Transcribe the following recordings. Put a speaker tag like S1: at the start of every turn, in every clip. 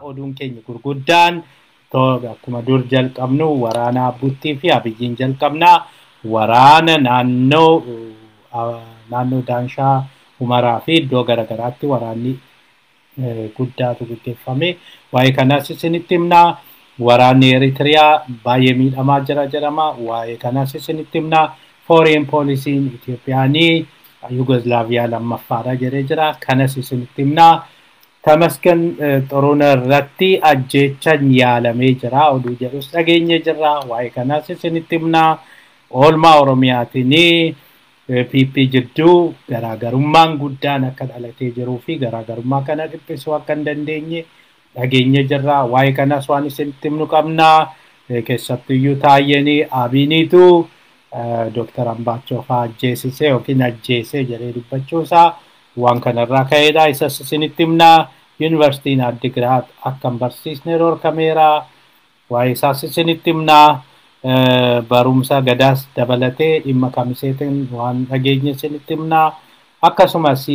S1: Oduun keenya gurguddaan akkuma dur jalqabnu waraana Abbuttii fi Abiyyiin jalqabna. Waraana naannoo Daanshaa Humaraa fi iddoo garaagaraatti waraanni guddaatu gaggeeffame. Waa'ee kanaas isinitti himna. Waraanni Eritiriyaa baay'ee miidhamaa jira jedhama. Waa'ee kanaas isinitti himna. Foreign poolisiin Itoophiyaanii Yugoslaaviyaa lammaffaadha jedhee jira. Kanas isinitti himna. Tamasgan Xuruunaa irratti ajjeechaan yaalamee jira. Oduu jedhus dhageenye jirra. Waa'ee kanaas isinitti himna. Oolmaa Oromiyaatiin PP jidduu garaagarummaan guddaan akka dhalatee jiruu fi garaagarummaa kana dhiphisuu akka hin dandeenye dhageenye jirra. Waa'ee kanaas waan isinitti himnu qabna. Keessattuyyuu Taayyeen Abiiniitu Dooktar Ambaachoo fa'aa ajjeesisee yookiin ajjeesee jedhee dubbachuusaa waan kanarraa ka'eedha. Isas isinitti himna. Yuunivarsiitiin Addigiraat akka hin barsiisne dhorkameera. Waa'ee isaas isinitti himna. Barumsa gadaas dabalatee dhimma kamiseetiin waan dhageenye isinitti himna. Akkasumas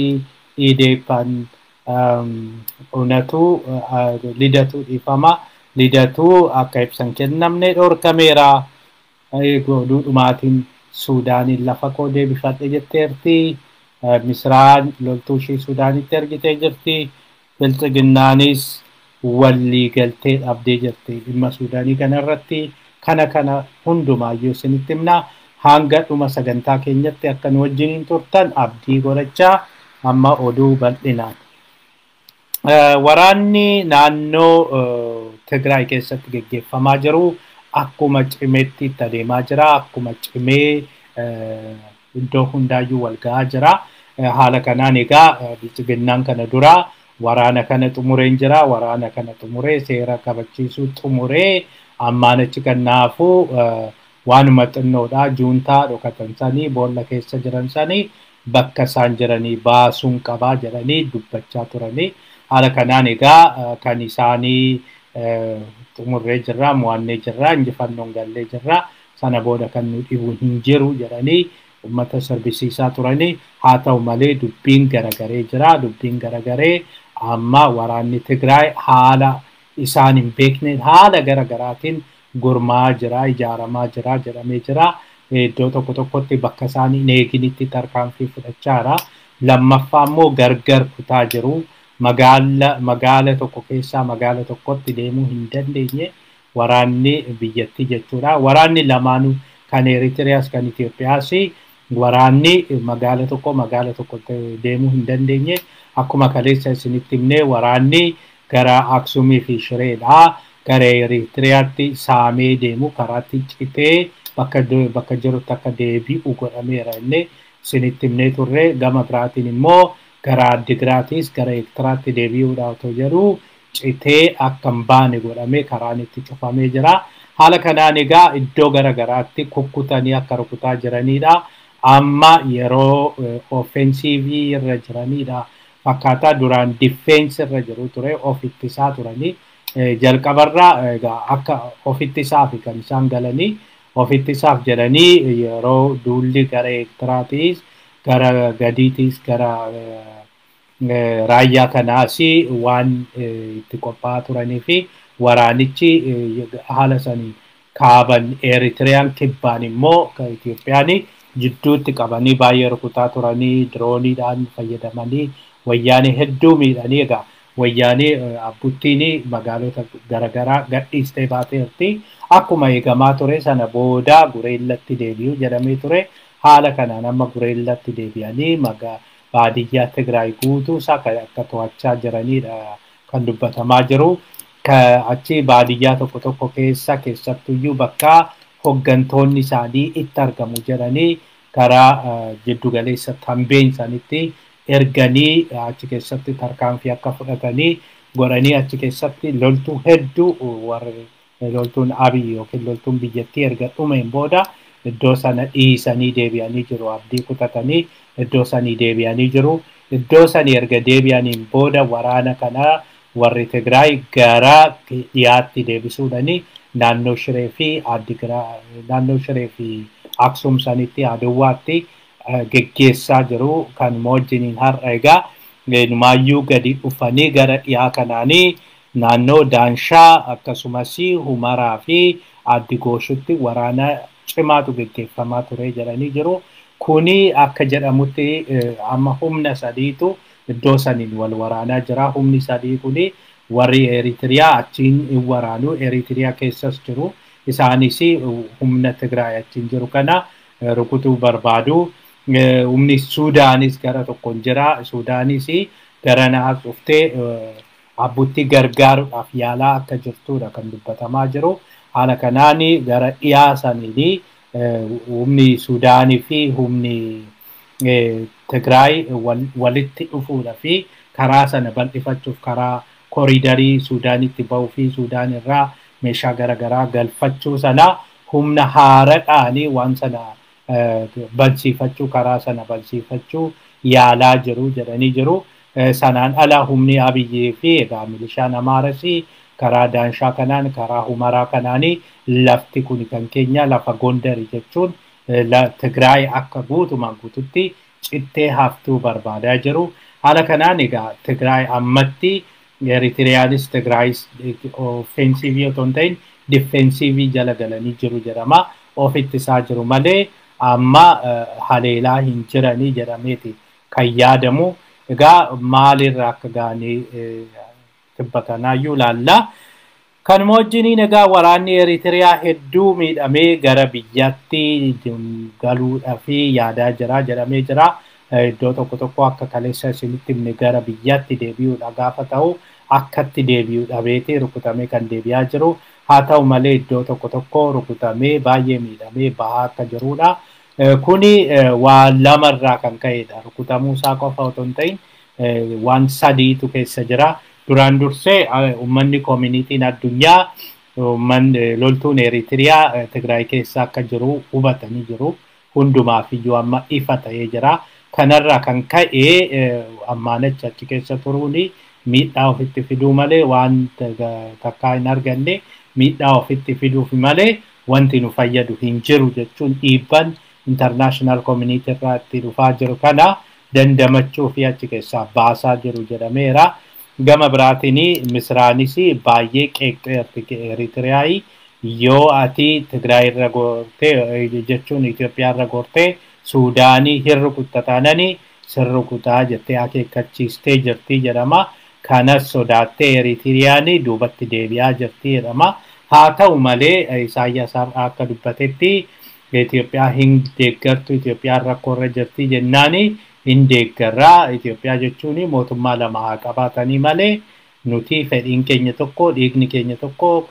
S1: IDEP'n Unatuu Lidatuu dhiifama. Lidatuu akka ibsan kennamne dhorkameera. Oduu dhumaatiin Suudaaniin lafa koo deebifadhe jetteerti. Misraan loltuu ishee Suudaanitti ergitee jirti. Bilxiginnaanis walii galtee dhabdee jirti dhimma Suudaanii kanarratti. Kana hundumaayyuu isinitti himna. Hanga dhuma sagantaa keenyatti akka nu wajjiniin turtan abdii godhachaa amma oduu bal'inaan. Waraanni naannoo Tigraay keessatti gaggeeffamaa jiru akkuma cimeetti itti adeemaa jira. Akkuma cimee iddoo hundaayyuu wal gahaa jira. Haala kanaan egaa bilxiginnaan kana dura waraana kana xumureen jira. Waraana kana xumuree seera kabachiisuu xumuree ammaan achi kannaafuu waanuma xinnoodha. Juuntaa dhokatan sanii boolla keessa jiran sanii bakka isaan jiranii baasuun qabaa jedhanii dubbachaa turanii. Haala kanaan egaa kan isaanii xumurree jirra, mo'annee jirra, injifannoon gallee jirra. Sana booda kan nu dhibu hin jiru jedhanii uummata sirbisiisaa turanii. Haa ta'u malee dubbiin garagaree jira. Dubbiin garagaree amma waraanni Tigraay haala isaan hin beekne haala garagaraatiin gurmaa'aa jira, ijaaramaa jira jedhamee jira. Iddoo tokko tokkotti bakka isaan hin eeginitti tarkaanfii fudhachaa jira. Lammaffaa immoo gargar kutaa jiru. Magaala tokko keessaa magaala tokkotti deemuu hin dandeenye waraanni biyyattii jechuudha. Waraanni lamaanuu kan Eritiriyaas kan Itoophiyaas waraanni magaala tokko magaala tokkotti deemuu hin dandeenye. Akkuma kaleessa isinitti himne waraanni gara Aksumii fi Shireedhaa gara Eritiriyaatti saamee deemu karaatti citee bakka jirutti akka deebi'u godhameera inni isinitti himnee turre. Gama biraatiin immoo gara Addigiraatis gara Eertiraatti deebi'uudhaaf otoo jedhu citee akka hin baane godhamee karaan itti cufamee jira. Haala kanaan egaa iddoo garaagaraatti kukkutanii akka rukutaa jiranidha. Amma yeroo offensiivii irra jiranidha. Fakkaataa duraan diffeensi irra jiru ture of ittisaa turanii jalqabarraa egaa akka of ittisaaf kan isaan galanii of ittisaaf jedhanii yeroo duulli gara Eertiraatiis gara gadiitiis gara raayyaa kanaas waan itti qophaa'aa turanii fi waraanichi haala sanii kaaban Eritiriyaan kibbaan immoo Itoophiyaan jidduutti qabanii baay'ee rukutaa turanii dirooniidhaan fayyadamanii wayyaanee hedduu miidhanii egaa wayyaanee Abbuttiin magaalota garaagaraa gadhiistee baateerti. Akkuma eegamaa ture sana booda gureellatti deebi'u jedhamee ture. Haala kanaan amma gureellatti deebi'anii baadiyyaa Tigraay guutuu isaa akka to'achaa jiranidha kan dubbatamaa jiru. Achi baadiyyaa tokko tokko keessa keessattuyyuu bakka hoggantoonni isaanii itti argamu jedhanii karaa jiddugaleessa tambeen isaaniitti erganii achi keessatti tarkaanfii akka fudhatanii godhanii achi keessatti loltuu hedduu warri loltuun Abiy yookiin loltuun biyyattii erga dhumeen booda iddoo sana dhiisanii deebi'anii jiru. Abdii kutatanii iddoo sanii deebi'anii jiru. Iddoo sanii erga deebi'aniin booda waraana kana warri Tigraay gara dhiyaatti deebisuudhaani naannoo Shiree fi naannoo Shiree fi Aksum sanitti Adwaatti geggeessaa jiru. Kan wajjiniin har'a egaa Numaayyuu gadi dhufanii gara dhiyaa kanaanii Naannoo Daanshaa akkasumas Humaraa fi Addigooshutti waraana cimaatu geggeeffamaa ture jedhanii jiru. Kuni akka jedhamutti amma humna sadiitu iddoo saniin wal waraanaa jira. Humni sadii kuni warri Eritiriyaa achiin hin waraanu. Eritiriyaa keessas jiru. Isaanis humna Tigraay achiin jiru kana rukutuu barbaadu. Humni Sudaanis gara tokkoon jira. Sudaanis gara naas dhuftee abbutti gargaaruudhaaf yaalaa akka jirtudha kan dubbatamaa jiru. Haala kanaan gara dhiyaa saniini humni Sudaanii fi humni Tigraay walitti dhufuudha fi karaa sana bal'ifachuuf karaa koriidarii Sudaanitti bahuu fi Sudaan irraa meeshaa garaagaraa galfachuu sana humna haaraadhaan waan sana balsiifachuu karaa sana balsiifachuu yaalaa jiru jedhanii jiru. Sanaan ala humni Abiyyii fi egaa milishaan Amaaras karaa Daanshaa kanaan karaa Humaraa kanaan lafti kun kan keenya lafa Gondari jechuun Tigraay akka guutumaan guututti cittee haftuu barbaadaa jiru. Haala kanaan egaa Tigraay ammatti Eritiriyaanis Tigraayis offensiivii otoo hin ta'in diffensiivii jala galanii jiru jedhama. Of ittisaa jiru malee amma haleelaa hin jiranii jedhameeti kan yaadamu. Egaa maalirra akka ga'anii tibba kanaayyuu ilaalla. Kanuma wajjiniin egaa waraanni Eritiriyaa hedduu miidhamee gara biyyaatti galuudhaaf yaadaa jira jedhamee jira. Iddoo tokko tokko akka kaleessa isinitti himne gara biyyaatti deebi'uudha gaafa ta'u akkatti deebi'uu dhabeeti rukutamee kan deebi'aa jiru. Haa ta'u malee iddoo tokko tokko rukutamee baay'ee miidhamee bahaa akka jirudha. Kuni waan lamarraa kan ka'edha. Rukutamuu isaa qofa otoo hin ta'in waan sadiitu keessa jira. Duraan dursee uummanni koominitiin addunyaa loltuun Eritiriyaa Tigraay keessa akka jiru hubatanii jiru. Hundumaaf iyyuu amma ifa ta'ee jira. Kanarraa kan ka'e ammaanachi achi keessa turuun miidhaa ofitti fiduu malee waan takkaa hin arganne miidhaa ofitti fiduuf malee wanti nu fayyadu hin jiru jechuun dhiibban international community irraa itti dhufaa jiru kana dandamachuu fi achi keessaa baasaa jiru jedhameera. Gama biraatiin Misraanis baay'ee qeeqxeerti Eritiriyaa yoo ati Tigraay irra gortee jechuun Itoophiyaa irra gortee Suudaanii hin rukutta taananii sin rukutaa jettee akeekkachiistee jirti jedhama. Kanas sodaattee Eritiriyaan duubatti deebi'aa jirti jedhama. Haa ta'u malee Isaayyaas akka dubbatetti Itoophiyaa hin deeggartu Itoophiyaan rakkoo irra jirti jennaani hin deeggarraa. Itoophiyaa jechuun mootummaa lama haa qabaatanii malee nuti fedhiin keenya tokko dhiigni keenya tokko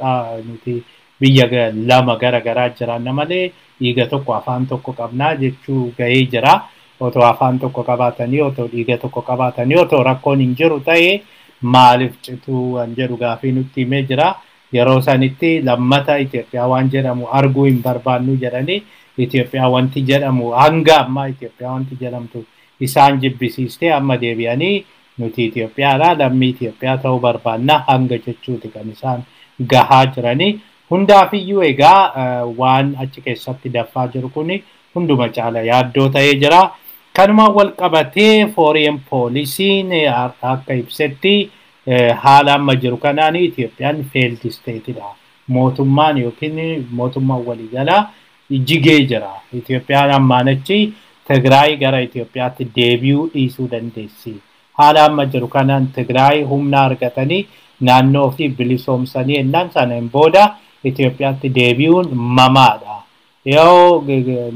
S1: nuti biyya lama gara garaa jiraanna malee dhiiga tokko afaan tokko qabnaa jechuu gahee jira. Otoo afaan tokko qabaatanii otoo dhiiga tokko qabaatanii otoo rakkoon hin jiru ta'e maaliif cituu waan jedhu gaafii nutti himee jira. Yeroo sanitti lammata Itoophiyaa waan jedhamu arguu hin barbaannu jedhanii Itoophiyaa wanti jedhamu hanga ammaa Itoophiyaa wanti jedhamtu isaan jibbisiistee amma deebi'anii nuti Itoophiyaadha lammii Itoophiyaa ta'uu barbaanna hanga jechuuti kan isaan gahaa jiranii. Hundaafiyyuu egaa waan achi keessatti daffaa jiru kuni hunduma caala yaaddoo ta'ee jira. Kanuma wal qabatee foreign poolisiin akka ibsetti haala amma jiru kanaan Itoophiyaan failed stateidha. Mootummaan yookiin mootummaan waliigalaa jigee jira. Itoophiyaan ammaan achi Tigraay gara Itoophiyaatti deebi'uu dhiisuu dandeessi. Haala amma jiru kanaan Tigraay humna argatanii naannoo fi bilisoomsanii ennaan sanaan booda Itoophiyaatti deebi'uun mamaadha. Yoo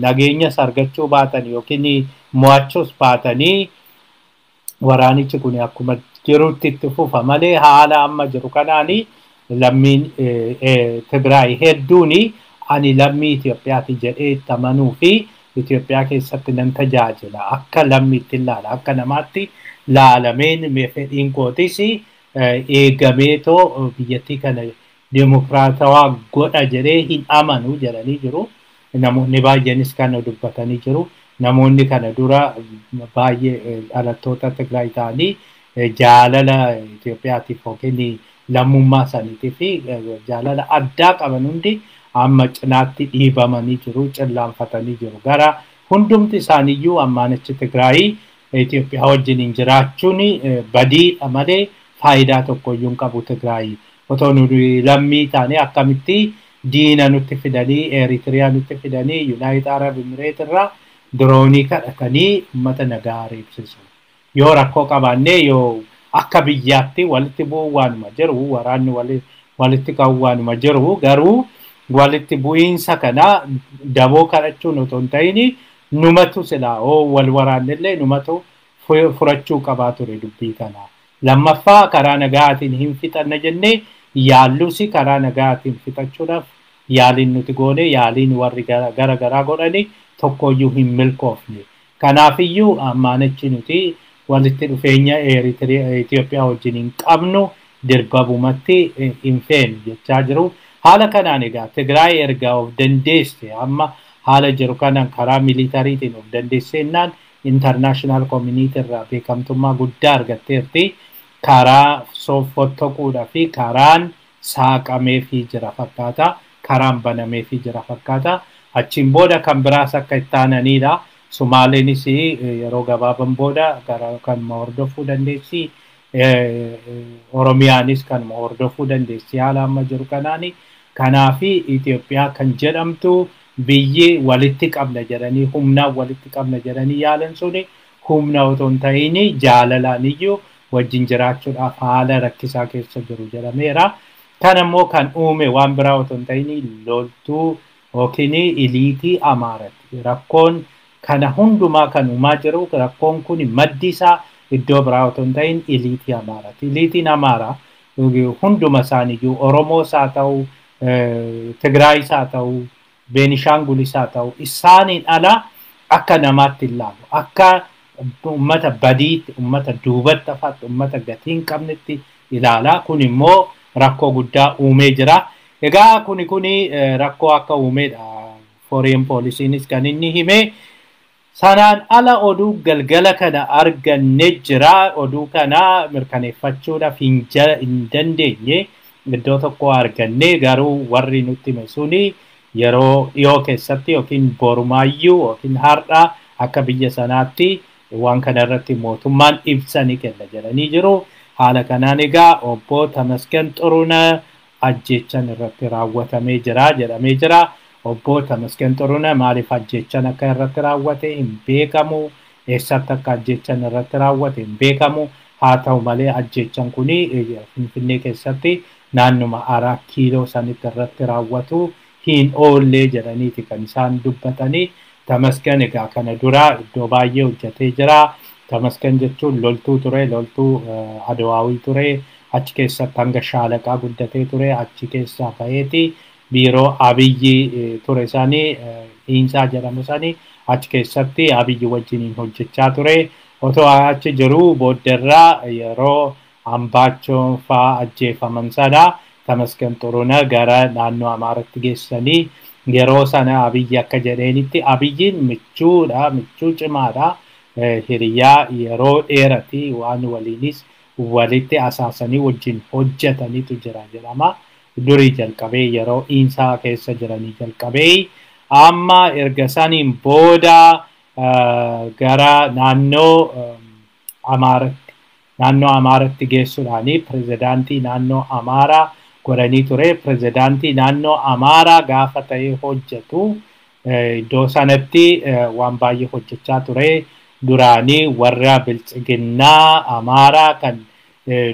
S1: nageenyas argachuu baatan yookiin mo'achuus baatanii waraanichi kun akkuma jirutti itti fufa malee haala amma jiru kanaani lammiin Tigraay hedduun ani lammii Itoophiyaati jedhee itti amanuu fi Itoophiyaa keessatti nan tajaajila akka lammiitti ilaala akka namaatti laalameen fedhiin kootis eegameetoo biyyattii kana dimokiraatawaa godha jedhee hin amanu jedhanii jiru. Namoonni baay'eenis kana dubbatanii jiru. Namoonni kana dura baay'ee dhalattoota Tigraay ta'anii jaalala Itoophiyaatiif yookiin lammummaa isaaniitiif jaalala addaa qaban hundi amma cinaatti dhiibamanii jiru, cillaanfatanii jiru. Gara hundumti isaaniiyyuu ammaan achi Tigraay Itoophiyaa wajjin jiraachuun badiidha malee faayidaa tokkoyyuu hin qabu Tigraay. Otoo nuyi lammii taane akkamitti diina nutti fidanii, Eritiriyaa nutti fidanii, Yuunaayit Arab Emireet irraa diroonii kadhatanii uummata nagaa reebsisu. Yoo rakkoo qabaannee yoo akka biyyaatti walitti bu'uu waanuma jiru, waraanni walitti ka'uu waanuma jiru, garuu walitti bu'iinsa kana daboo kadhachuun otoo hin ta'in numatu silaa oo wal waraannillee numatu furachuu qabaa ture dubbii kana. Lammaffaa karaa nagaatiin hin fixanna jennee yaallusi karaa nagaatiin fixachuudhaaf yaaliin nuti goone yaaliin warri gara garaa godhani tokkoyyuu hin milkoofne. Kanaafiyyuu ammaanichi nuti walitti dhufeenya Itoophiyaa wajjin hin qabnu dirbabumatti hin feenu jechaa jiru. Haala kanaan egaa Tigraay erga of dandeesse amma haala jiru kanaan karaa miilitariitiin of dandeessennaan international community irraa beekamtummaa guddaa argatteerti. Karaa fottoquudhaa fi karaan saaqameefii jira fakkaata. Karaan banameefii jira fakkaata. Achiin booda kan biraas akka itti aananidha. Sumaaleenis yeroo gabaaban booda kanuma hordofuu dandeessi. Oromiyaanis kanuma hordofuu dandeessi haala amma jiru kanaani. Kanaafi Itoophiyaa kan jedhamtu biyyi walitti qabna jedhanii humnaan walitti qabna jedhanii yaalan suni humna otoo hin ta'in jaalalaan iyyuu wajjin jiraachuudhaaf haala rakkisaa keessa jiru jedhameera. Kan ammoo kan uume waan biraa otoo hin ta'in loltuu yookiin iliitii Amaaraati. Rakkoon kana hundumaa kan uumaa jiru rakkoon kun maddi isaa iddoo biraa otoo hin ta'in iliitii Amaaraati. Iliitiin Amaaraa hunduma isaaniiyyuu Oromoos haa ta'u, Tigraayis haa ta'u, Beenishaangulis haa ta'u, isaaniin ala akka namaatti ilaalu, akka uummata badiitti, uummata duubatti hafaatti, uummata gatii hin qabnetti ilaala. Kun immoo rakkoo guddaa uumee jira. Egaa kuni rakkoo akka uumeedha. Foreign poolisiinis kan inni hime. Sanaan ala oduu galgala kana arganne jira. Oduu kana mirkaneeffachuudhaaf hin dandeenye iddoo tokko arganne garuu warri nutti hime suni yeroo dhiyoo keessatti yookiin borumaayyuu yookiin har'a akka biyya sanaatti waan kana irratti mootummaan ibsa ni kenna jedhanii jiru. Haala kanaan egaa obbo Tamasgen Xurunaa ajjeechaan irratti raawwatamee jira jedhamee jira. Obbo Tamasgen Xurunaa maaliif ajjeechaan akka irratti raawwate hin beekamu. Eessatti akka ajjeechaan irratti raawwate hin beekamu. Haa ta'u malee ajjeechaan kuni Finfinnee keessatti naannuma 4 kiiloo sanitti irratti raawwatu hin oollee jedhaniiti kan isaan dubbatanii. Tamasgen egaa kana dura iddoo baay'ee hojjetee jira. Tamasgen jechuun loltuu ture, loltuu Adawaawii ture. Achi keessatti hanga shaalaqaa guddatee ture. Achi keessaa ba'eeti biiroo Abiyyi ture isaanii Dhiinsaa jedhamu isaanii achi keessatti Abiyyi wajjiniin hojjechaa ture. Otoo achi jiruu boodderraa yeroo Ambaachoon fa'aa ajjeefaman sana Tamasgen Xurunaa gara naannoo Amaaraatti geessanii yeroo sana Abiyyi akka jedheenitti Abiyyiin michuudha, michuu cimaadha. Hiriyaa yeroo dheerati waan waliinis walitti asaasanii wajjin hojjetaniitu jira jedhama. Durii jalqabee yeroo Dhiinsaa keessa jiranii jalqabee amma erga saniin booda gara naannoo Amaaraatti geessuudhaani pirezidaantii naannoo Amaaraa godhanii ture. Pirezidaantii naannoo Amaaraa gaafa ta'ee hojjetu iddoo sanatti waan baay'ee hojjechaa ture. Duraanii warra biltsiginnaa Amaaraa kan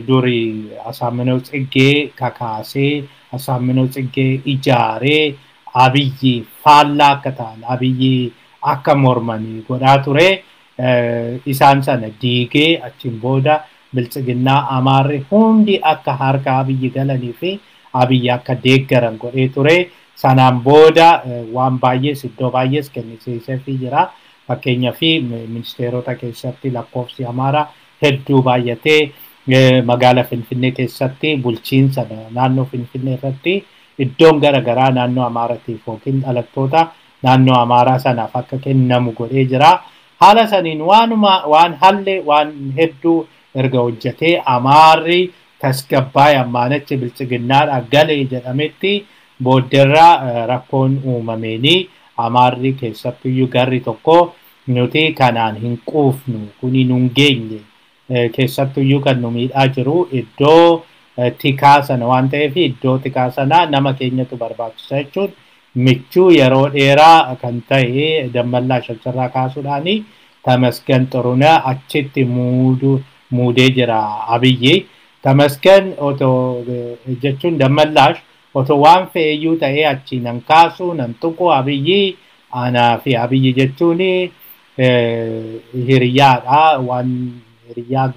S1: durii Asaaminoo Tsiggee kakaasee Asaaminoo Tsiggee ijaaree Abiyyi faallaa akka ta'an Abiyyi akka mormanii godhaa ture. Isaan sana diigee achiin booda biltsiginnaa Amaarri hundi akka harka Abiyyi galanii fi Abiyyi akka deeggaran godhee ture. Sanaan booda waan baay'ees iddoo baay'ees kennisiiseefii jira. Fakkeenyaa fi ministeerota keessatti lakkoofsi Amaaraa hedduu baay'atee magaala Finfinnee keessatti bulchiinsa naannoo Finfinnee irratti iddoon garaagaraa naannoo Amaaraatiif yookiin dhalattoota naannoo Amaaraa sanaaf akka kennamu godhee jira. Haala saniin waan hallee waan hedduu erga hojjetee Amaarri tasgabbaa'e ammaanichi bilchiginnaadha galee jedhametti boodderraa rakkoon uumameenii Amaarri keessattiyyuu garri tokko nuti kanaan hin quufnu kuni nun geenye. Keessattuyyuu kan nu miidhaa jiru iddoo tikaa sana waan ta'eef iddoo tikaa sana nama keenyatu barbaachisa jechuun michuu yeroo dheeraa kan ta'e Dammallaa Shacharraa kaasuudhaani Tamasgan Xurunaa achitti muudee jira Abiyyi. Tamasgan otoo jechuun Dammallaash otoo waan fe'eeyyuu ta'ee achi nan kaasu nan tuqu Abiyyi anaa fi Abiyyi jechuun hiriyyaadha waan hiriyyaa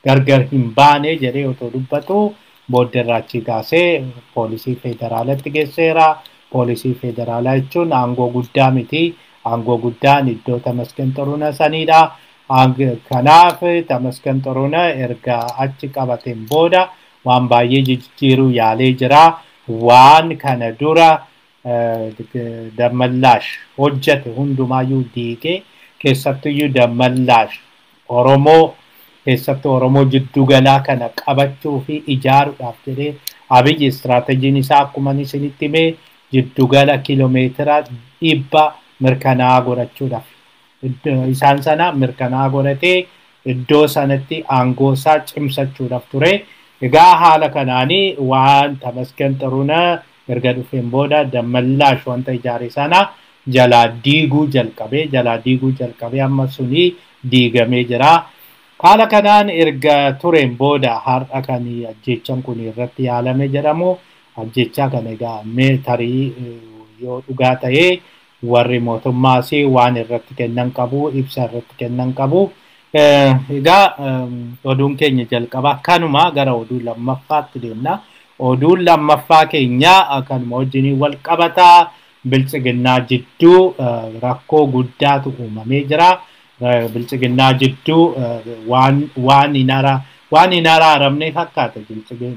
S1: gargar hin baane jedhee otoo dubbatu booddeerraa achi kaasee poolisii federaalatti geesseera. Poolisii federaalaa jechuun aangoo guddaa miti. Aangoo guddaan iddoo Tamasgan Xurunaa sanidha. Kanaaf Tamasgan Xurunaa erga achi qabateen booda waan baay'ee jijjiiruu yaalee jira. Waan kana dura Dammallaash hojjete hundumaayyuu diigee keessattuyyuu Dammallaash Oromoo keessattuu Oromoo jidduugalaa kana qabachuu fi ijaaruudhaaf jedhee Abiyyi istiraatejiin isaa akkuma isinitti himee jiddugala kiiloomeetira 100 mirkanaa'aa godhachuudhaaf. Isaan sana mirkanaa'aa godhatee iddoo sanatti aangoo isaa cimsachuudhaaf ture. Egaa haala kanaanii waan Tamasgan Xurunaa erga dhufeen booda Dammallaash wanta ijaare sana jalaa diiguu jalqabee amma suni diigamee jira. Haala kanaan erga tureen booda har'a kan ajjechaan kun irratti yaalame jedhamu ajjechaa kana egaa mee tarii yoo dhugaa ta'ee warri mootummaas waan irratti kennan qabu ibsa irratti kennan qabu. Egaa oduun keenya jalqabaa kanuma gara oduu lammaffaatti deemna. Oduun lammaffaa keenya kanuma wajjiniin wal qabataa Biltsiginnaa jidduu rakkoo guddaatu uumamee jira. Biltsiginnaa jidduu waan hin araaramne fakkaata.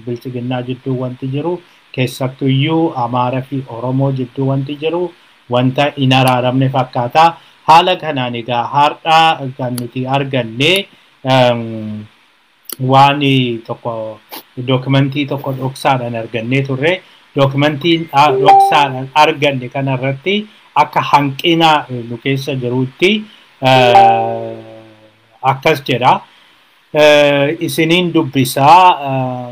S1: Biltsiginnaa jidduu wanti jiru keessattuyyuu Amaaraa fi Oromoo jidduu wanti jiru wanta hin araaramne fakkaata. Haala kanaan egaa har'a kan nuti arganne waan tokko dookumentii tokko dhoksaadhaan argannee turre. Dookumentiin dhoksaadhaan arganne kanarratti akka hanqina nu keessa jirutti akkas jedha. Isiniin dubbisaa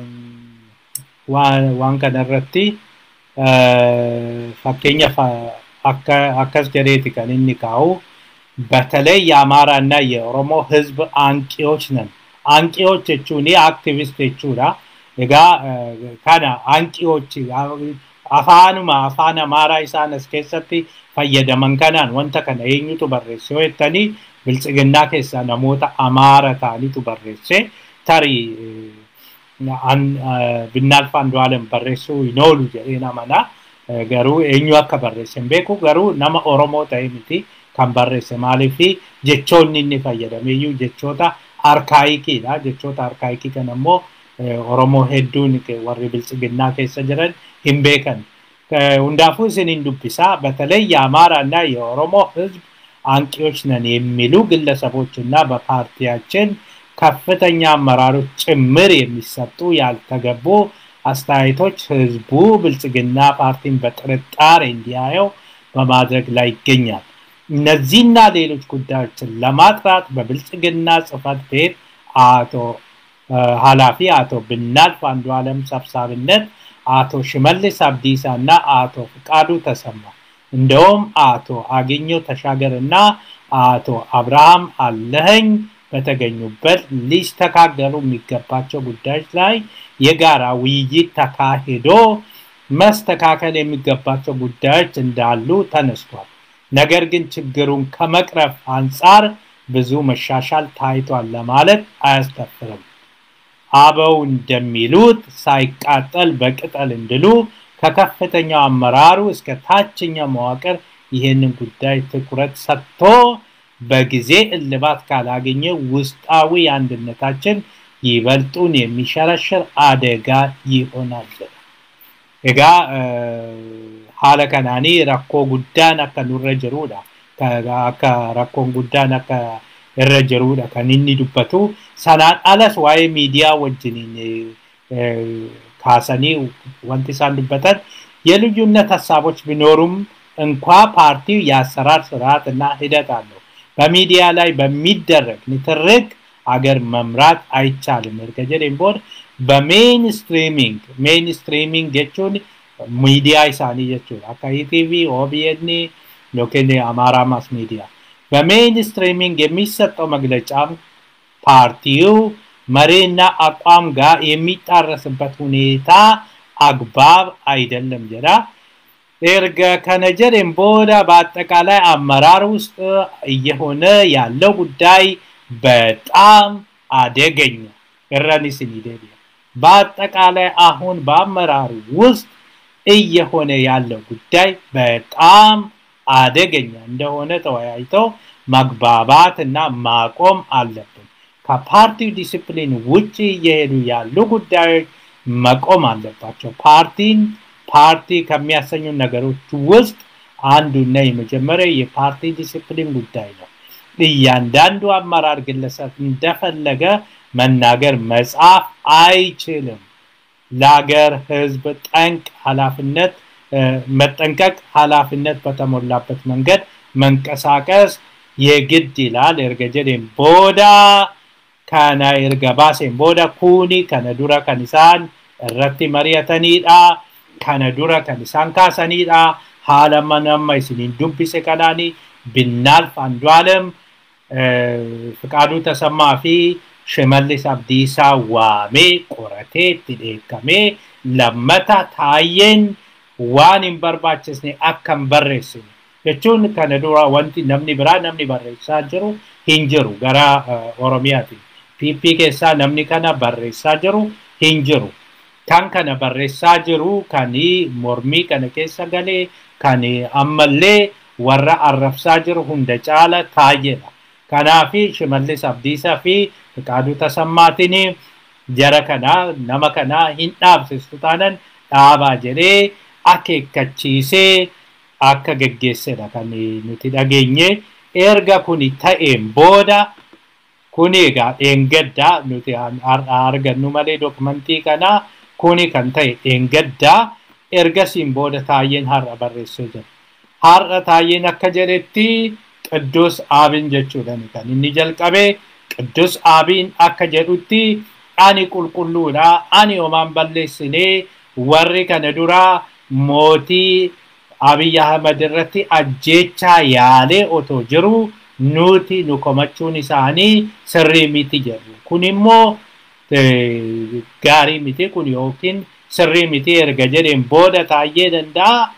S1: waan kanarratti fakkeenyaaf akkas jedheeti kan inni kaa'u በተለይ የአማራና የኦሮሞ ህዝብ አንቂዎች ነን። አንቂዎች jechuun አክቲቪስት jechuudha. Egaa kana አንቂዎች afaanuma afaan Amaaraa isaan as keessatti fayyadaman kanaan wanta kana eenyutu barreesse yoo jettanii Biltsiginnaa keessaa namoota Amaara ta'anitu barreesse. Tarii Binnaalf Andu'aalem barreessuu hin oolu jedheen amana. Garuu eenyu akka barreesse hin beeku garuu nama Oromoo ta'e miti kan barreesse maaliifi jechoonni inni fayyadameeyyuu jechoota arkaayikiidha. Jechoota arkaayikii kana immoo Oromoo hedduun warri Biltsiginnaa keessa jiran hin beekan. Hundaafuu isiniin dubbisaa በተለይ የአማራና የኦሮሞ ህዝብ አንቂዎች ነን የሚሉ ግለሰቦችና በፓርቲያችን ከፍተኛ አመራሮች ጭምር የሚሰጡ ያልተገቡ አስተያየቶች ህዝቡ ብልጽግና ፓርቲን በጥርጣሬ እንዲያየው በማድረግ ላይ ይገኛል። እነዚህና ሌሎች ጉዳዮችን ለማጥራት በብልጽግና ጽሕፈት ቤት አቶ ኃላፊ አቶ ብናልፍ አንዱዓለም ሰብሳቢነት አቶ ሽመልስ አብዲሳና አቶ ፍቃዱ ተሰማ እንደውም አቶ አገኘሁ ተሻገርና አቶ አብርሃም አለኸኝ በተገኙበት ሊስተካከሉ የሚገባቸው ጉዳዮች ላይ የጋራ ውይይት ተካሂዶ መስተካከል የሚገባቸው ጉዳዮች እንዳሉ ተነስቷል። ነገር ግን ችግሩን ከመቅረፍ አንጻር ብዙ መሻሻል ታይቷል ለማለት አያስደፍርም። አበው እንደሚሉት ሳይቃጠል በቅጠል እንድሉ ከከፍተኛው አመራሩ እስከ ታችኛው መዋቅር ይህንን ጉዳይ ትኩረት ሰጥቶ በጊዜ እልባት ካላገኘ ውስጣዊ አንድነታችን ይበልጡን የሚሸረሸር አደጋ ይሆናል። Egaa haala kanaanii rakkoo guddaan akka nurra jirudha. Akka rakkoon guddaan akka irra jirudha kan inni dubbatu. Sanaan alas waa'ee miidiyaa wajjiniin kaasanii wanti isaan dubbatan የልዩነት ሀሳቦች ቢኖሩም እንኳ ፓርቲው የአሰራር ስርዓትና ሂደት አለው። በሚዲያ ላይ በሚደረግ ንትርክ አገር መምራት አይቻልም erga jedheen booda በሜንስትሪሚንግ ሜንስትሪሚንግ jechuun miidiyaa isaanii jechuudha akka ETV, OBN yookiin አማራ ማስ ሚዲያ በሜንስትሪሚንግ የሚሰጠው መግለጫም ፓርቲው መሪና አቋም ጋር የሚጣረስበት ሁኔታ አግባብ አይደለም jedha. Erga kana jedheen booda በአጠቃላይ አመራር ውስጥ እየሆነ ያለው ጉዳይ በጣም አደገኛ irranis ni deebi'a. በአጠቃላይ አሁን በአመራሩ ውስጥ እየሆነ ያለው ጉዳይ በጣም አደገኛ እንደሆነ ተወያይተው መግባባትና ማቆም አለብን። ከፓርቲው ዲሲፕሊን ውጪ እየሄዱ ያሉ ጉዳዮች መቆም አለባቸው። ፓርቲን ፓርቲ ከሚያሰኙ ነገሮች ውስጥ አንዱና የመጀመሪያው የፓርቲ ዲሲፕሊን ጉዳይ ነው። እያንዳንዱ አመራር ግለሰብ እንደፈለገ መናገር መጻፍ አይችልም። ለሀገር ህዝብ ጠንቅ ኃላፊነት መጠንቀቅ ኃላፊነት በተሞላበት መንገድ መንቀሳቀስ የግድ ይላል። erga jedheen booda kana erga baaseen booda kuni kana dura kan isaan irratti mari'atanidha. Kana dura kan isaan kaasanidha. Haala nama isiniin dubbise kanaani Binnaalf Andu'aalem Fiqaaduu Tasammaa fi Shimallis Abdiisaa waamee qoratee itti dheekkamee lammata Taayyeen waan hin barbaachisne akka hin barreessine jechuun kana dura wanti namni biraa namni barreessaa jiru hin jiru gara Oromiyaatiin. PP keessaa namni kana barreessaa jiru hin jiru. Kan kana barreessaa jiru kan mormii kana keessa galee kan ammallee warra arrabsaa jiru hunda caala Taayyeedha. Kanaafi Shimallis Abdiisaa fi Fiqaaduu Tasammaatiin jara kana nama kana hin dhaabsistu taanan dhaabaa jedhee akeekkachiisee akka geggeessedha kan nuti dhageenye. Erga kuni ta'een booda kuni egaa dheengaddaa nuti argannu malee dokumentii kana kuni kan ta'e dheengaddaa ergasiin booda Taayyeen har'a barreessee jira. Har'a Taayyeen akka jedhetti Qidduus Aabiin jechuudhaan kan inni jalqabe. Qidduus Aabiin akka jedhutti ani qulqulluudha, ani homaan balleessinee warri kana dura mootii Abiy Ahmed irratti ajjeechaa yaalee otoo jiru nuti nu komachuun isaanii sirrii miti jedhu. Kun immoo gaarii miti kun yookiin sirrii miti erga jedheen booda Taayyee danda'a.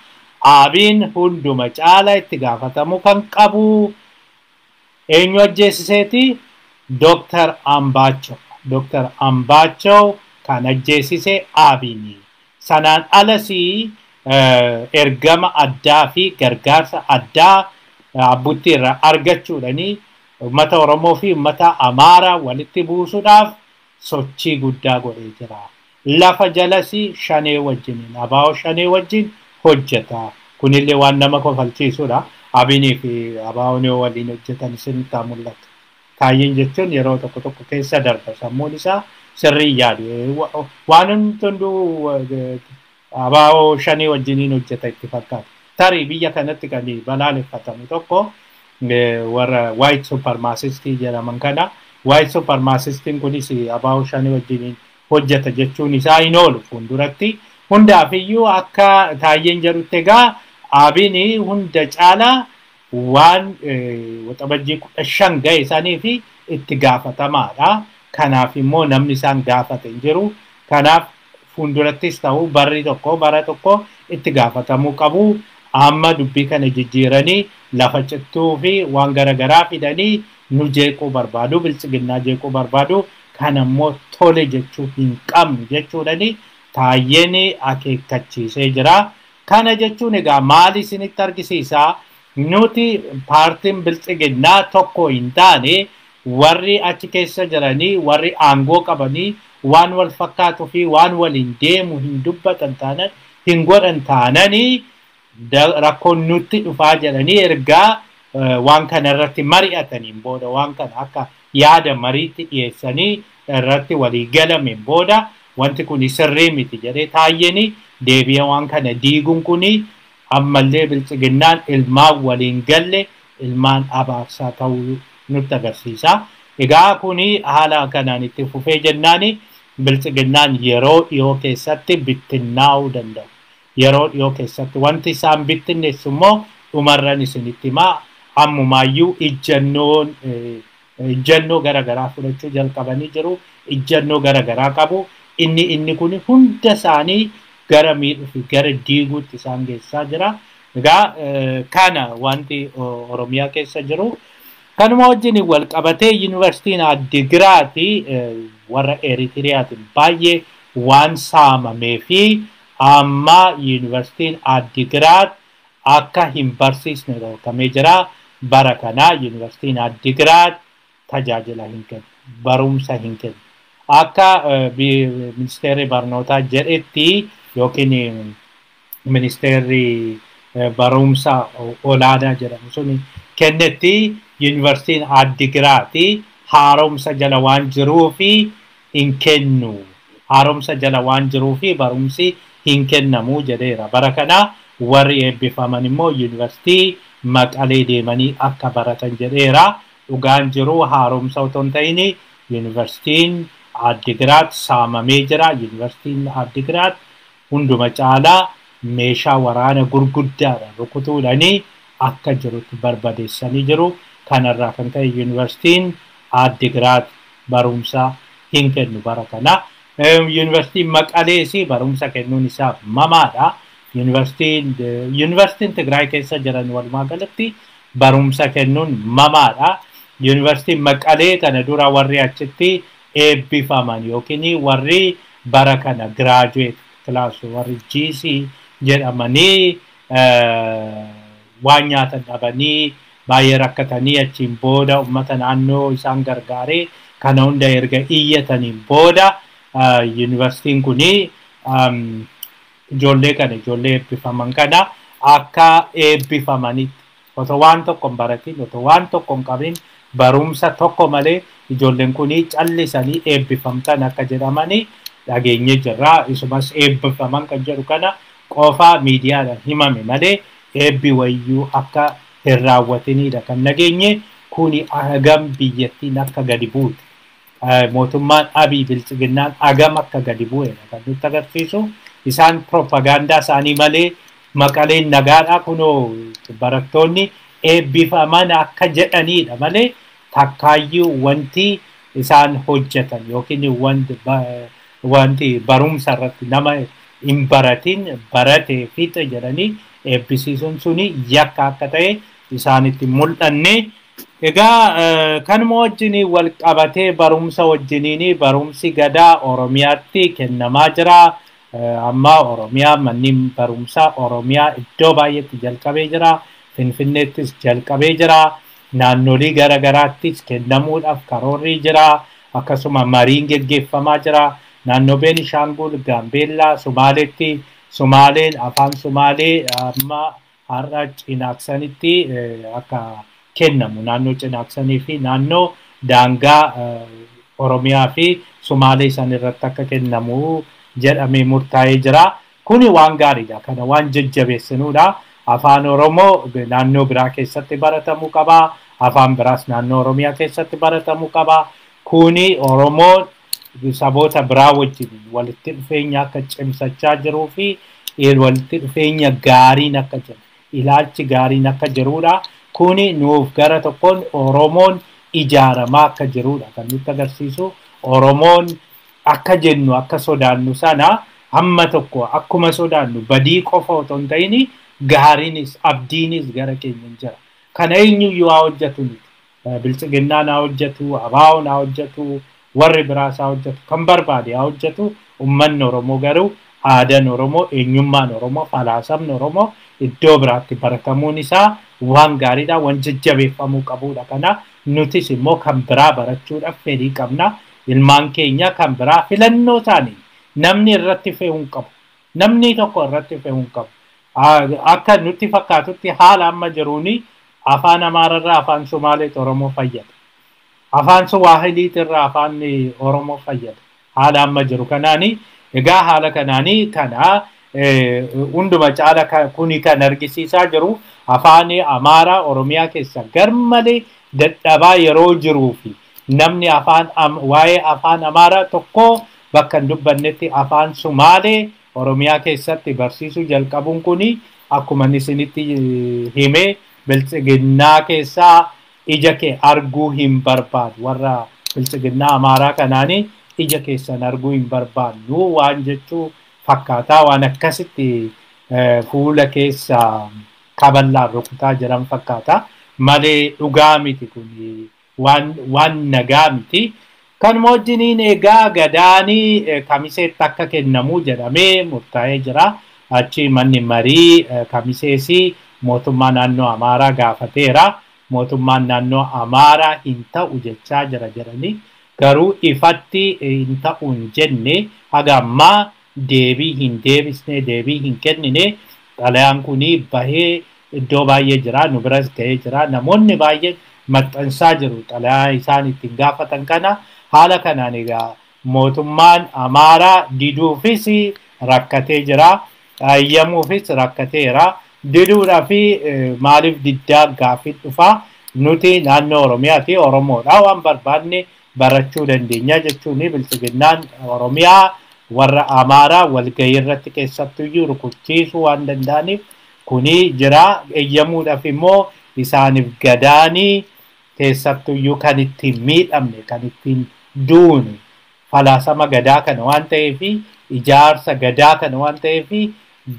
S1: Abiin hunduma caala itti gaafatamu kan qabu eenyu ajjeesiseeti? Dooktar Ambaachoo. Dooktar Ambaachoo kan ajjeesise Abiini. Sanaan alasii ergama addaa fi gargaarsa addaa Abbuttii irraa argachuudhaani uummata Oromoo fi uummata Amaaraa walitti buusuudhaaf sochii guddaa godhee jira. Lafa jalasii shanee wajjiniin abaa'oo shanee wajjin hojjeta. Kunillee waan nama kofalchiisudha. Abiinii fi abaa'oon yoo waliin hojjetan isinitti mul'ata. Taayyeen jechuun yeroo tokko tokko keessa darba sammuun isaa sirrii yaadu. Waan hunduu abaa'oo shanee wajjiniin hojjeta itti fakkaata. Tarii biyya kanatti kan balaaleffatamu tokko warra white supremacistii jedhaman kana. White supremacistiin kunis abaa'oo shanee wajjiniin hojjeta jechuun isaa hin oolu fuulduratti. Hundaafiyyuu akka Taayyeen jedhutti egaa Abiin hunda caalaa waan waxabajjii 15 ga'e isaanii fi itti gaafatamaadha. Kanaaf immoo namni isaan gaafate hin jiru. Kanaaf fuuldurattis ta'uu barri tokko bara tokko itti gaafatamuu qabu. Amma dubbii kana jijjiiranii lafa cittuu fi waan garaagaraa fidanii nu jeequu barbaadu, bilchiginnaa jeequu barbaadu. Kanammoo tole jechuu hin qabnu jechuudhani Taayyeen akeekkachiisee jira. Kana jechuun egaa maal isinitti argisiisaa? Nuti paartiin bilchiginnaa tokko hin taane warri achi keessa jiranii warri aangoo qabanii waan wal fakkaatuu fi waan waliin deemu hin dubbatan taanan hin godhan taananii rakkoon nutti dhufaa jedhanii ergaa waan kana irratti mari'ataniin booda waan kana akka yaada mariitti dhiyeessanii irratti walii galameen booda wanti kun sirrii miti jedhee Taayyeen deebi'ee waan kana diiguun kun ammallee bilchiginnaan ilmaan waliin galle ilmaan abaarsaa ta'uu nutti agarsiisa. Egaa kuni haala kanaan itti fufee jennaani biltsiginnaan yeroo dhiyoo keessatti bittinnaa'uu danda'u. Yeroo dhiyoo keessatti wanti isaan bittinneessu immoo dhumarran isinitti himaa ammumaayyuu ijjannoo garaagaraa fudhachuu jalqabanii jiru. Ijjannoo garaagaraa qabu. Inni kun hunda isaanii gara miidhuu fi gara diiguutti isaan geessaa jira. Egaa kana wanti Oromiyaa keessa jiru. Kanuma wajjin wal qabatee yuunivarsiitiin Addigiraati warra Eritiriyaatiin baay'ee waan saamamee fi amma yuunivarsiitiin Addigiraat akka hin barsiisne dhorkamee jira. Bara kana yuunivarsiitiin Addigiraat tajaajila hin kennu, barumsa hin kennu. Akka ministeerri barnootaa jedhetti yookiin ministeerri barumsa olaanaa jedhamu sun kennetti yuunivarsiitiin Addigiraati haaromsa jala waan jiruufi hin kennu. Haaromsa jala waan jiruufi barumsi hin kennamu jedheera. Bara kana warri eebbifaman immoo yuunivarsiitii Maqalee deemanii akka baratan jedheera. Dhugaan jiru haaromsa otoo hin ta'in yuunivarsiitiin Addigiraat saamamee jira. Yuunivarsiitiin Addigiraat hunduma caalaa meeshaa waraana gurguddaadha rukutuudhaanii akka jirutti barbadeessanii jiru. Kanarraa kan ka'e yuunivarsiitiin Addigiraat barumsa hin kennu bara kana. Yuunivarsiitiin Maqalees barumsa kennuun isaa mamaadha. Yuunivarsiitiin Tigraay keessa jiran walumaa galatti barumsa kennuun mamaadha. Yuunivarsiitiin Maqalee kana dura warri achitti eebbifaman yookiin warri bara kana giraajuweet kilaas warri GC jedhamanii waan nyaatan dhabanii baay'ee rakkatanii achiin booda uummata naannoo isaan gargaaree kana hunda erga iyyataniin booda yuunivarsiitiin kuni ijoollee kana ijoollee eebbifaman kana akka eebbifamanitti otoo waan tokko hin baratin otoo waan tokko hin qabin barumsa tokko malee ijoolleen kuni callisanii eebbifamtan akka jedhamanii dhageenye jirra. Isumas eebbifaman kan jedhu kana qofa miidiyaadhaan himame malee eebbi wayyuu akka hin raawwatinidha kan dhageenye. Kuni hagam biyyattiin akka gadi buute mootummaan Abiy biltsiginnaan hagam akka gadi bu'edha kan nutti agarsiisu. Isaan propagaandaa isaanii malee Maqaleen nagaadha kunoo barattoonni eebbifaman akka jedhanidha malee takkaayyuu wanti isaan hojjetan yookiin wanti barumsa irratti nama hin baratin barate fixe jedhanii eebbisiisuun suni yakka akka ta'e isaanitti mul'anne. Egaa kanuma wajjin wal qabatee barumsa wajjiniin barumsi gadaa Oromiyaatti kennamaa jira. Amma Oromiyaa manneen barumsaa Oromiyaa iddoo baay'eetti jalqabee jira. Finfinneettis jalqabee jira. Naannolee garaagaraattis kennamuudhaaf karoorri jira. Akkasuma mariin geggeeffamaa jira. Naannoo Beenishaangul, Gaambeellaa, Sumaaleetti Sumaaleen afaan Sumaalee amma har'a Cinaaksanitti akka kennamu naannoo Cinaaksanii fi naannoo daangaa Oromiyaa fi Sumaalee san irratti akka kennamu jedhamee murtaa'ee jira. Kuni waan gaariidha. Kana waan jajjabeessinuudha. Afaan Oromoo naannoo biraa keessatti baratamuu qaba. Afaan biraas naannoo Oromiyaa keessatti baratamuu qaba. Kuni Oromoon saboota biraa wajjin walitti dhufeenya akka cimsachaa jiruu fi walitti dhufeenya gaariin akka jiru, ilaalchi gaariin akka jiruudha. Kuni nuuf gara tokkoon Oromoon ijaaramaa akka jiruudha kan nutti agarsiisu. Oromoon akka jennu akka sodaannu sana hamma tokko akkuma sodaannu badii qofa otoo hin ta'in gaariinis abdiinis gara keenya hin jira. Kana eenyuyyuu haa hojjetu miti. Biltsiginnaan haa hojjetu, Abaawoon haa hojjetu, warri biraas haa hojjetu, kan barbaade haa hojjetu. Uummanni Oromoo garuu aadaan Oromoo, eenyummaan Oromoo, falaasamni Oromoo iddoo biraatti baratamuun isaa waan gaariidha, waan jajjabeeffamuu qabudha. Kana nutis immoo kan biraa barachuudhaaf fedhii qabna. Ilmaan keenya kan biraa filannoo isaanii namni irratti fe'uu hin qabu. Namni tokko irratti fe'uu hin qabu. Akka nutti fakkaatutti haala amma jiruuni afaan Amaararraa afaan Sumaaleetu Oromoo fayyada. Afaan Suwaahiliitirraa afaan Oromoo fayyada. Haala amma jiru kanaani egaa haala kanaani kana hunduma caala kuni kan argisiisaa jiru afaan Amaaraa Oromiyaa keessa garmalee dadhabaa yeroo jiruu fi Namni afaan waa'ee afaan Amaaraa tokko bakka hin dubbannetti afaan Sumaalee Oromiyaa keessatti barsiisuu jalqabuun kuni akkuma inni isinitti hime biltsiginnaa keessaa ija kee arguu hin barbaadu. Warra biltsiginnaa Amaaraa kanaanii ija keessan arguu hin barbaadnu waan jechuu fakkaataa waan akkasitti fuula keessa kaballaan rukutaa jiran fakkaata. Malee dhugaa miti kun waan nagaa miti. Kanuma wajjiniin egaa gadaanii kamiseetti akka kennamu jedhamee murtaa'ee jira. Achi manni marii kamiseesii mootummaa naannoo Amaaraa gaafateera. Mootummaan naannoo Amaaraa hin ta'u jechaa jira jedhanii garuu ifatti hin ta'u hin jenne haga ammaa deebii hin deebisne deebii hin kennine. Xalayaan kuni bahee iddoo baay'ee jira, nu biras ga'ee jira. Namoonni baay'een maxxansaa jiru xalayaa isaan ittiin gaafatan kana. Haala kanaan egaa mootummaan Amaaraa diduufis rakkatee jira, ayyamuufis rakkateera. Diduudhaa fi maaliif diddaa gaaffii dhufaa nuti naannoo Oromiyaati Oromoodha waan barbaanne barachuu dandeenya jechuun biltsiginnaan Oromiyaa warra Amaaraa walgahii irratti keessattuyyuu rukuchiisuu waan danda'aniif kuni jira. Eeyyamuudhaaf immoo isaaniif gadaanii keessattuyyuu kan ittiin miidhamne kan ittiin duune falaasama gadaa kana waan ta'eef ijaarsa gadaa kana waan ta'eef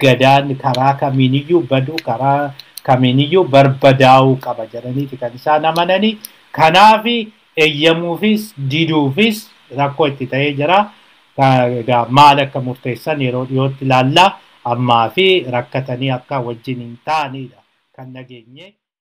S1: gadaan karaa kamiiniyyuu baduu karaa kamiiniyyuu barbadaa'uu qaba jedhaniiti kan isaan amananii. Kanaaf eeyyamuufis diduufis rakkoo itti ta'ee jira. Egaa maal akka murteessan yeroo dhiyootti ilaalla. Ammaa fi rakkatanii akka wajjin hin taanedha kan nageenye.